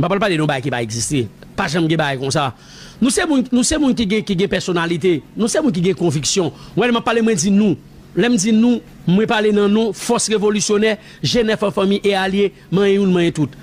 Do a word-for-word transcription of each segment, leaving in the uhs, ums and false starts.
Pa pral pale de yon bagay ki pa egziste. Pa janm gen bagay konsa. Nou se moun, nou se moun ki gen, ki gen pèsonalite. Nou se moun ki gen konviksyon. Mwen, lè m ap pale, mwen di nou. Lè m di nou, mwen pale nan non fòs revolisyonè, G nèf an fanmi e alye, manyen youn, manyen tout.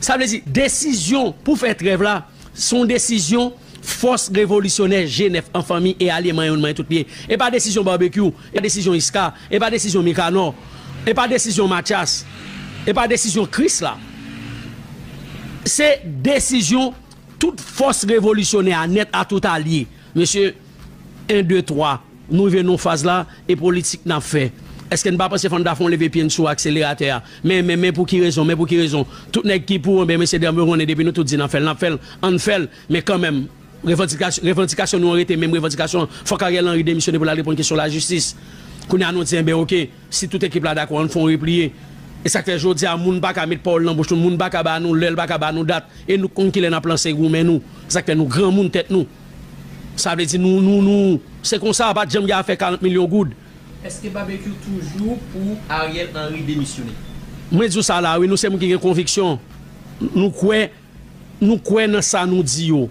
Sa vle di, desizyon pou fè trèv la, se yon desizyon fòs revolisyonè G nèf an fanmi e alye, manyen youn, manyen tout li ye. E pa desizyon Babekyou, e pa desizyon Iska, e pa desizyon Mikanò, e pa desizyon Matyas, e pa desizyon Krisla. Se desizyon tout fòs revolisyonè a nèt a tout alye. Mesye, en, de, twa, nou rive nan faz la, e politik n ap fè. Èske n pa panse fò n ta fè yon leve pye n sou akseleratè a? Men, men, men pou ki rezon, men pou ki rezon? Tout nèg ki pou, enben, mesye, dam, yo konnen depi nou tout di n ap fè l, n ap fè l, ann fè l. Men kanmenm, revandikasyon, revandikasyon nou an rete menm revandikasyon. Fòk Ariel Henry demisyone pou l al reponn kesyon lajistis. Kounye a nou di, enben, oke, si tout ekip la dakò, ann fè yon repliye. E sa k fè jodi a, moun pa ka met pawòl nan bouch nou, moun pa ka ba nou lè, l pa ka ba nou dat. E nou konn kilè n ap lanse goumen nou. Sa k fè nou granmoun tèt nou. Sa vle di nou, nou, nou, se konsa, pa t janm gen afè karant milyon goud. Èske Babekyou toujou pou Ariel Henry demisyone? Mwen di w sa la, wi, nou se moun ki gen konviksyon. Nou kwè, nou kwè nan sa nou di yo.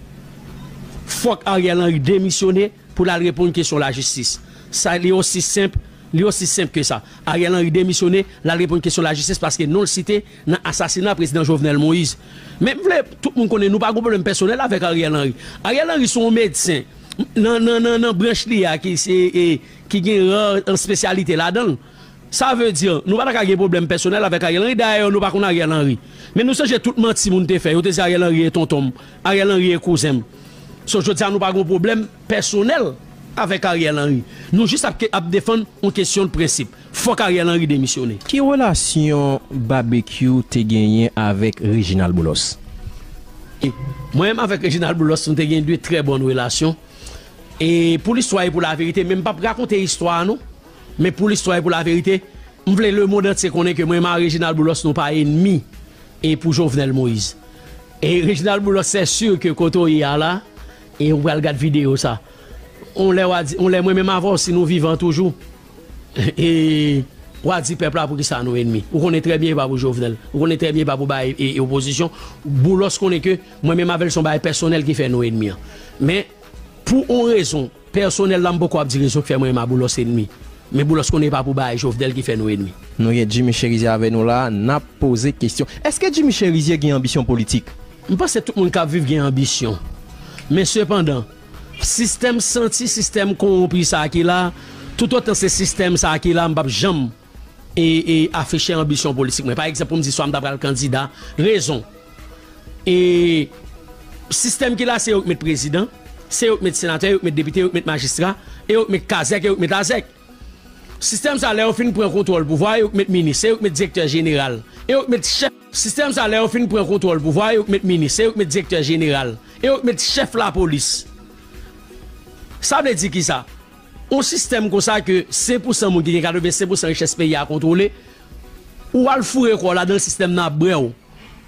Fòk Ariel Henry demisyone pou l al reponn kesyon lajistis. Sa, li osi senp, li osi senp ke sa. Ariel Henry demisyone, l al reponn kesyon lajistis paske non l site nan asasina prezidan Jovenel Moïse. Men m vle tout moun konnen nou pa gen pwoblèm pèsonèl avèk Ariel Henry. Ariel Henry se yon medsen nan, nan, nan, nan branch li a ki se, e, ki gen ran an espesyalite ladan l. Sa vle di, nou pa ta ka gen pwoblèm pèsonèl avèk Ariel Henry. Dayè, nou pa konn Ariel Henry. Men nou sonje tout manti moun te fè. Yo te di Ariel Henry e tonton m, Ariel Henry e kouzen m. So, jodi a, nou pa gen pwoblèm pèsonèl avèk Ariel Henry. Nou jis ap, ap defann yon kesyon de prensip. Fòk Ariel Henry demisyone. Ki relasyon Babekyou te genyen avèk Reginald Boulos? Mwen menm avèk Reginald Boulos, nou te gen de trè bòn relasyon. E pou listwa e pou laverite, men m p ap rakonte istwa a non. Men pou listwa e pou laverite, m vle lemonn antye konnen ke mwen menm a Reginald Boulos, nou pa ennmi e pou Jovenel Moïse. E Reginald Boulos, c'est sûr que kote w ye a la, e ou pral gad videyo sa. On lè w a di, on lè mwen menm avè w, si nou vivan toujou, e w a di pèp la poukisa nou ennmi. Ou konnen trè byen e pa pou Jovenel. Ou konnen trè byen e pa pou bay e, e opozisyon. Boulos konnen ke mwen menm avè l se yon bagay pèsonèl ki fè nou ennmi an. Men, pou on rezon pèsonèl la, m poko ap di rezon k fè mwen menm a Boulos ennmi. Men Boulos konnen e pa pou bagay Jovenel ki fè nou ennmi. Nou gen Jimmy Chérizier avè nou la, n ap poze kesyon. Èske Jimmy Chérizier gen anbisyon politik? M panse tout moun k ap viv gen anbisyon. Men sepandan, sistèm santi, sistèm kowonpi sa a ki la, toutotan se sistèm sa a ki la, m p ap janm e, e afiche anbisyon politik mwen. Pa egzanp, pou m di swa m ta pral kandida. Rezon. E sistèm ki la, se yo k met prezidan, se yo k met senatè, yo k met depite, yo k met majistra, e yo k met kazèk, e yo k met azèk. Sistèm sa, lè yo fin pran kontwòl pouvwa, yo k met minis, se yo k met direktè jeneral, e yo k met chèf. Sistèm sa, lè yo fin pran kontwòl pouvwa, yo k met minis, se yo k met direktè jeneral, e yo k met chèf lapolis. Sa vle di ki sa? On sistèm konsa ke senk pou san moun ki gen katrevensenk pou san richès peyi a kontwole, ou al foure kò w ladan sistèm nan ap bwè w.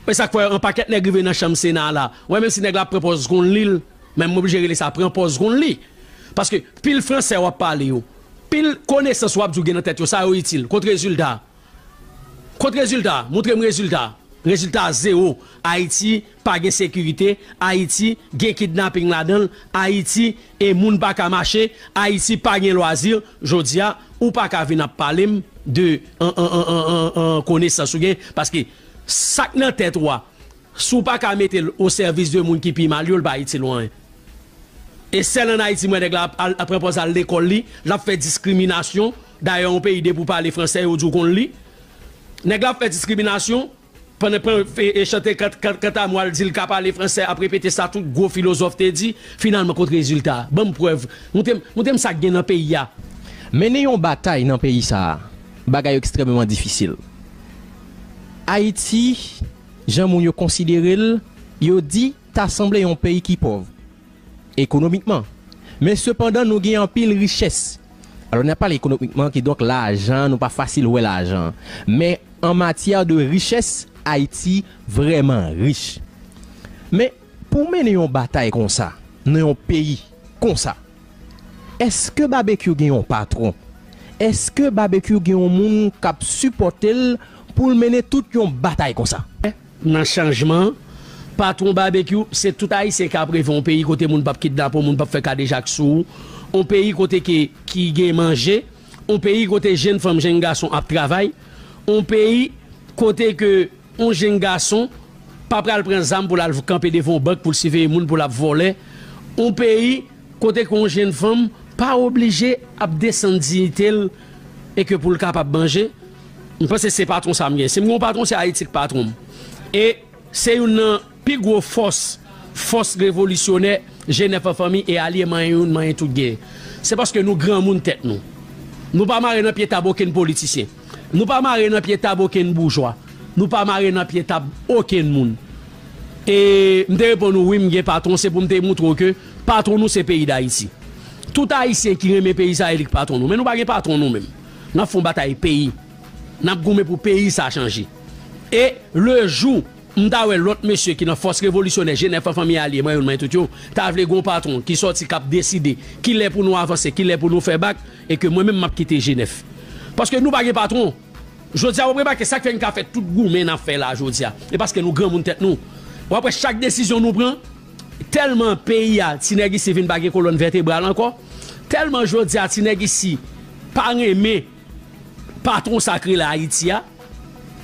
E sa k fè yon pakèt nèg rive nan chanm Sena a la. Wè, menm si nèg la ap pran pòz konn li l, men m oblije rele sa pran pòz konn li. Paske pil fransè w ap pale yo, pil konesans w ap di w gen nan tèt yo, sa yo itil? Kot rezilta? Kot rezilta? Montre m rezilta. Rezilta zewo. Ayiti pa gen sekirite. Ayiti gen kidnaping ladan l. Ayiti e moun pa ka mache. Ayiti pa gen lwazi. Jodi a, ou pa ka vin ap pale m de an, an, an, an, an, an konesans ou gen. Paske sa k nan tèt ou a, si w pa ka mete l o sèvis de moun ki pi mal yo, l pa itil ou anyen. E sèl ann Ayiti m wè nèg la ap, al, ap pran pòz al lekòl li, l ap fè diskriminasyon. Dayè, yon peyi depi w pale fransè, yo di w konn li. Nèg la ap fè diskriminasyon, pandan pran, e, e chante kant, kant, kant a mwa, l di l ka pale fransè, ap repete sa tout gwo filozòf te di. Finalman, kot rezilta a? Ban m prèv. Montre m, montre m sa k gen nan peyi a. Mennen yon batay nan peyi sa a, bagay ekstrèmeman difisil. Ayiti, jan moun yo konsidere l, yo di ta sanble yon peyi ki pòv ekonomikman. Men sepandan, nou gen anpil richès. Alò, n ap pale ekonomikman, kidonk lajan, nou pa fasil wè lajan. Men an matyè de richès, Ayiti vrèman rich. Men pou w mennen yon batay konsa, nan yon peyi konsa, èske Babekyou gen yon patwon? Èske Babekyou gen yon moun k ap sipòte l pou l mennen tout yon batay konsa? Nan chanjman, Patwon Babekyou, se tout Ayisyen k ap reve yon peyi kote moun p ap kidnape w, moun p ap fè kadejak sou ou, yon peyi kote ke, ki gen manje, yon peyi kote jenn fanm, jenn gason ap travay, yon peyi kote ke yon jenn gason pa pral pran zam pou l al kanpe devan yon bank pou l siveye moun pou l ap vòlè, yon peyi kote ke yon jenn fanm pa oblije ap desann diyite l e ke pou l kapab manje. M panse se patwon sa m gen. Si m gen yon patwon, se Ayiti k patwon m. E se youn nan pi gwo fòs, fòs revolisyonè G nèf an fanmi e alye manyen youn, manyen tout genyen. Se paske nou granmoun tèt nou. Nou pa mare nan pye tab okenn politisyen. Nou pa mare nan pye tab okenn boujwa. Nou pa mare nan pye tab okenn moun. E m te reponn ou, wi, m gen patwon, se pou m te montre w ke patwon nou se peyi Dayiti. Tout Ayisyen ki renmen peyi sa, e li k patwon nou. Men nou pa gen patwon nou menm. N ap fè yon batay peyi. N ap goumen pou peyi sa chanje. E le jou m ta wè lòt mesye ki nan fòs revolisyonè, G nèf an fanmi alye, mwen youn, mwen tout yo, ta vle gon patwon ki sòti k ap deside kilè pou nou avanse, kilè pou nou fè bak, e ke mwen menm m ap kite G nèf. Paske nou pa gen patwon. Jodi a, w ap remake sa k fè n ka fè tout goumen n ap fè la jodi a. E paske nou granmoun tèt nou. W ap wè chak desizyon nou pran, tèlman peyi a, ti nèg isi vin pa gen kolòn vètebral ankò, tèlman jodi a, ti nèg isi pa renmen patwon sa k rele Ayiti a,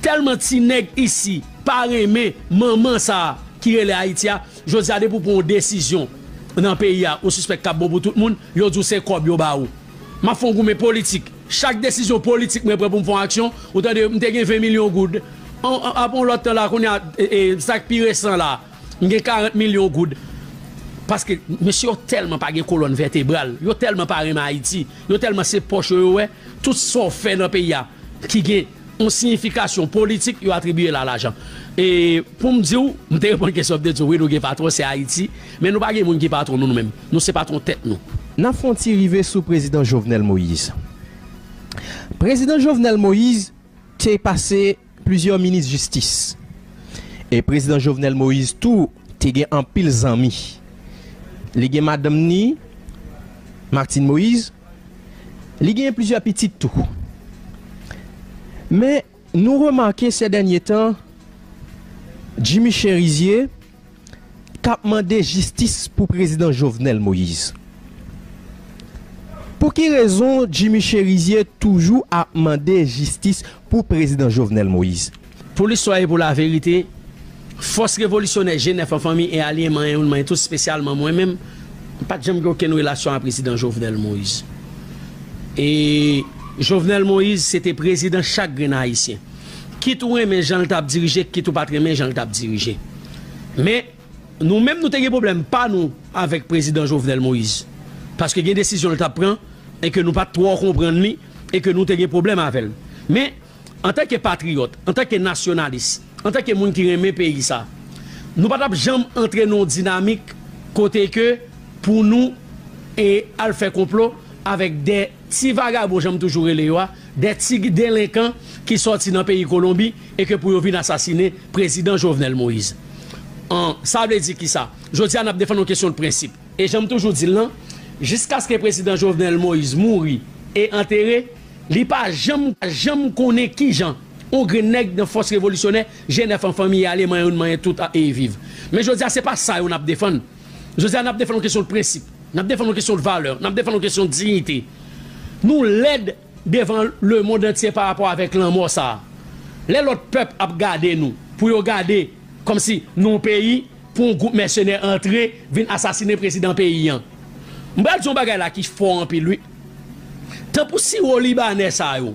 tèlman ti nèg isi pa renmen manman sa a ki rele Ayiti a, jodi a depi w pran yon desizyon nan peyi a, ou sispèk k ap bon pou tout moun, yo di w se kòb yo ba ou. M ap fè yon goumen politik. Chak desizyon politik mwen pran pou m fè yon aksyon, ou tande, m te gen ven milyon goud. An, an, apre yon lòt tan la, kounye a, e, e, sa k pi resan la, m gen karant milyon goud. Paske mesye yo tèlman pa gen kolòn vètebral, yo tèlman pa renmen Ayiti, yo tèlman se pòch yo yo wè, tout sa w fè nan peyi a ki gen yon siyifikasyon politik, yo atribiye l a lajan. E pou m di w, m te reponn kesyon, m te di w, wi, nou gen patwon, se Ayiti, men nou pa gen moun ki patwon nou, nou menm. Nou se patwon tèt nou. N ap fè yon ti rive sou prezidan Jovenel Moïse. Prezidan Jovenel Moïse te pase plizyè minis jistis. E prezidan Jovenel Moïse tou te gen anpil zanmi. Li gen madanm ni, Martine Moïse. Li gen plizyè pitit tou. Men nou remake se dènye tan, Jimmy Chérizier t ap mande jistis pou prezidan Jovenel Moïse. Pou ki rezon Jimmy Chérizier toujou ap mande jistis pou prezidan Jovenel Moïse? Pou listwa e pou laverite, fòs revolisyonè G nèf an fanmi e alye manyen youn manyen tout, espesyalman mwen menm, m pa t janm gen okenn relasyon a prezidan Jovenel Moïse. E Jovenel Moïse se te prezidan chak grenn Ayisyen. Kit ou renmen jan l t ap dirije, kit ou pa t renmen jan l t ap dirije. Men, nou menm nou te gen pwoblèm pa nou avèk prezidan Jovenel Moïse. Paske gen desizyon l t ap pran e ke nou pa t twò konprann li e ke nou te gen pwoblèm avè l. Men, antanke patriyòt, antanke nasyonalis, antanke moun ki renmen peyi sa, nou pa t ap janm antre nan yon dinamik kote ke pou nou e al fè konplo avèk de ti vagabon, jan m toujou rele yo a, de ti delenkan ki sòti nan peyi Kolonbi e ke pou yo vin asasinen prezidan Jovenel Moïse. An, sa vle di kisa? Jodi a, n ap defann yon kesyon de prensip. E jan m toujou di l lan, jiskaske prezidan Jovenel Moïse mouri e antere, li pa janm, janm konnen kijan yon grenn nèg nan fòs revolisyonè, G nèf an fanmi, ale manyen youn, manyen tout a, e viv. Men jodi a, se pa sa yo n ap defann. Jodi a, n ap defann yon kesyon de prensip. N ap defann yon kesyon de valè. N ap defann yon kesyon de diyite. Nou lèd devan lemonn antye pa rapò avèk lanmò sa a. Lè lòt pèp ap gade nou, pou yo gade kòmsi nou yon peyi, pou yon gwoup mèsenè antre, vin asasinen prezidan peyi an. M pral di yon bagay la ki fò anpil, wi. Tanpou siwo libanè sa yo,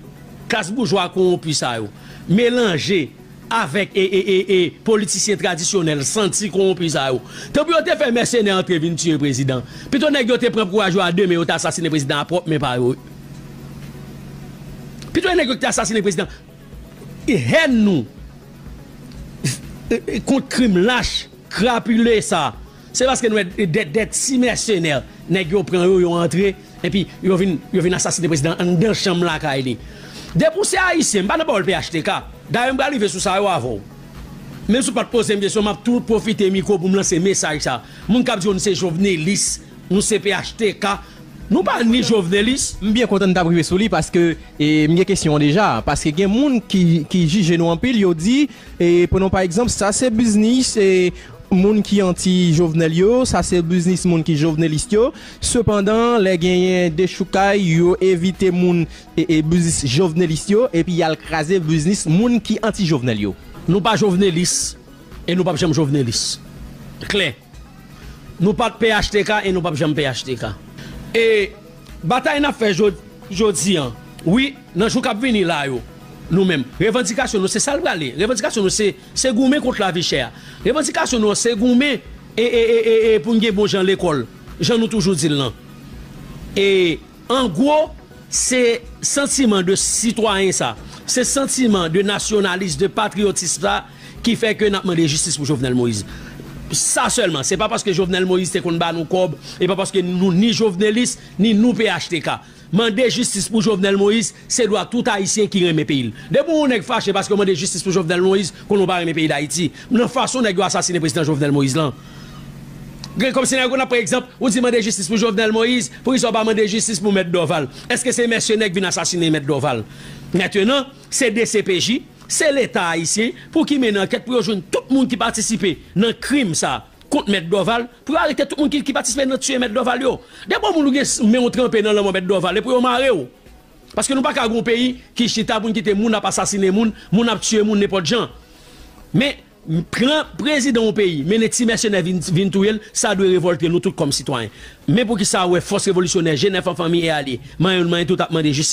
klas boujwa kowonpi sa yo, melanje avèk e, e, e, e, politisyen tradisyonèl santi kowonpi sa yo. Tanpou yo te fè mèsenè antre vin tiye prezidan. Pito nèg yo te pran kouraj yo a de men, yo te asasinen prezidan a pwòp men pa yo. Pito nèg yo ki te asasinen prezidan. E hèn nou, e, e, kont krim lach, krapile sa, se paske nou wè de, de, de ti mèsenè, nèg yo pran yo, yo antre, epi yo vin, yo vin asasinen prezidan anndan chanm lakay li. Depi w se ayisyen, m pa nan pawòl P H T K. Dayè, m pral rive sou sa yo avè w. Menm si w pa t poze m kesyon, m ap tou pwofite mikwo pou m lanse mesaj sa. Moun k ap di yo nou se jovnelis, nou se P H T K, nou pa ni jovnelis. M byen kontan n t ap rive sou li paske, e, m gen kesyon an deja. Paske gen moun ki, ki jije nou anpil, yo di, e, pran pa egzanp, sa se biznis, e, Moun ki anti Jovenel yo, sa se biznis moun ki jovenelis yo. Sepandan, lè genyen dechoukay, yo evite moun e, e biznis jovenelis yo, epi y al kraze biznis moun ki anti Jovenel yo. Nou pa jovenelis, e nou p ap janm jovenelis. Klè. Nou pa t P H T K, e nou p ap janm P H T K. E batay n ap fè jodi an, wi, nan jou k ap vini la yo, nou menm, revandikasyon nou, se sa l prale. Revandikasyon nou, se, se goumen kont lavi chè a. Revandikasyon nou, se goumen e, e, e, e, e pou n gen bon jan lekòl, jan nou toujou di l lan. E, an gwo, se santiman de sitwayen sa, se santiman de nasyonalis, de patriyotis sa ki fè ke n ap mande jistis pou Jovenel Moïse. Sa sèlman, se pa paske Jovenel Moïse te konn ba nou kòb, e pa paske nou ni jovenelis, ni nou P H T K. Mande jistis pou Jovenel Moïse, se dwa tout Ayisyen ki renmen peyi l. Depi yon nèg fache paske w mande jistis pou Jovenel Moïse, konnen w pa renmen peyi Dayiti. Nan fason nèg yo asasinen prezidan Jovenel Moïse lan. Gen kòmsi nèg yo nan, pa egzanp, ou di mande jistis pou Jovenel Moïse, poukisa w pa mande jistis pou Mèt Dorval? Èske se mèsye nèg vin asasinen Mèt Dorval? Mentenan, se D C P J, se Leta ayisyen pou ki mennen ankèt pou yo jwenn tout moun ki patisipe nan krim sa kont Mèt Dorval, pou yo arete tout moun ki, ki patisipe nan tiye Mèt Dorval yo. Depi yon moun ou gen s-, men w tranpe nan lanmò Mèt Dorval, e pou yo mare w. Paske nou pa ka gen yon peyi ki chita pou n kite moun ap asasinen moun, moun ap tiye moun nenpòt jan. Men, pran prezidan yon peyi, mennen ti mèsenè vin, vin touye l, sa dwe revòlte nou tout kòm sitwayen. Men poukisa w wè fòs revolisyonè, G nèf an fanmi e alye, manyen youn manyen tout ap mande jistis.